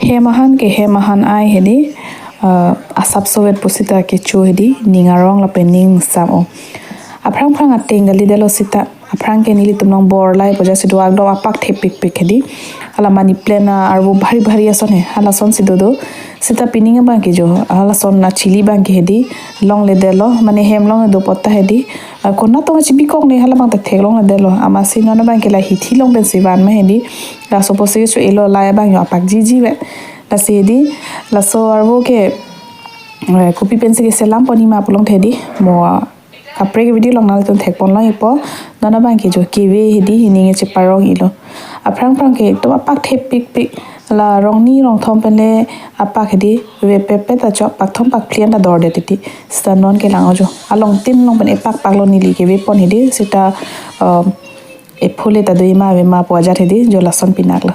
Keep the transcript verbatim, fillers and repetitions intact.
Hem ahan ke hem ahan ai hedi, ah, asap sovet pusita kecho hedi, ning arong lapen ning sam o. Aphrang phrang ateng kali delo sita, aphrang ke nelitum long bor lai poja si do akdom apak thepikpik hedi. Hala money plant arvo bhari bhari ason he, halason si do do. Sita pining abang ke jo, halason achili abang ke hedi, longle delo, mane hem longle do potta hedi. Ah, konat tong achibi kok ne hala abang ta theklongle delo. Amatsi non abang ke la hithi long pensi van ma hedi. Laso pusi so elo lai abang yo apak jiji ve. Lasi hedi, laso arvo ke, eh, kopi pensi keselam pon hima pulote hedi. Mo, ah, kaprek video along nanglitum thekpon long ipo. Non abang ke jo keve hedi, hini nge cheparong ilo. Aphrang phrang ke to apak thepikpik. La rong ni rong thom pen le apak hedi, ve pepet ta chok pak thom pak phli an ta dorde titi. Sita non ke lang o jo. Along tin long pen epak pak lo neli keve pon hedi. Sita, um, ephule ta do ima ave ma pu ajat hedi, jo lason pinak lo.